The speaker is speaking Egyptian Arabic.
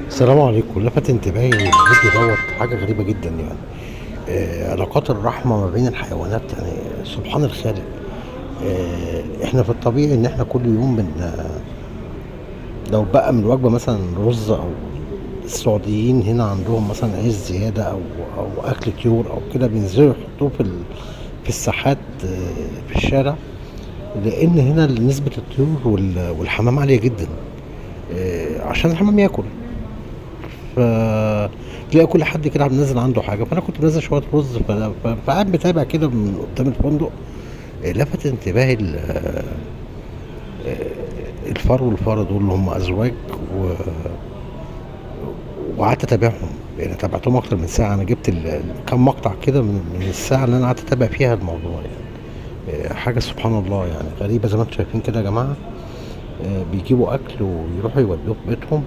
السلام عليكم. لفت انتباهي الفيديو دوت حاجة غريبة جدا يعني. علاقات الرحمة ما بين الحيوانات، يعني سبحان الخالق. احنا في الطبيعي ان احنا كل يوم لو بقى من الوجبة مثلا رز، او السعوديين هنا عندهم مثلا عيش زيادة او اكل طيور او كده، بينزلوا يحطوه في الساحات، في الشارع، لان هنا نسبة الطيور والحمام عالية جدا، عشان الحمام ياكل. فتلاقي كل حد كده منزل عنده حاجة. فانا كنت منزل شوية رز، فقاعد متابع كده من قدام الفندق. لفت انتباهي الفار والفاره دول اللي هم ازواج، وقعدت اتابعهم، يعني تابعتهم اكتر من ساعة. انا جبت كام مقطع كده من الساعة اللي انا قعدت اتابع فيها الموضوع يعني. حاجة سبحان الله يعني غريبة، زي ما انتم شايفين كده يا جماعة. بيجيبوا اكل ويروحوا يودوه في بيتهم.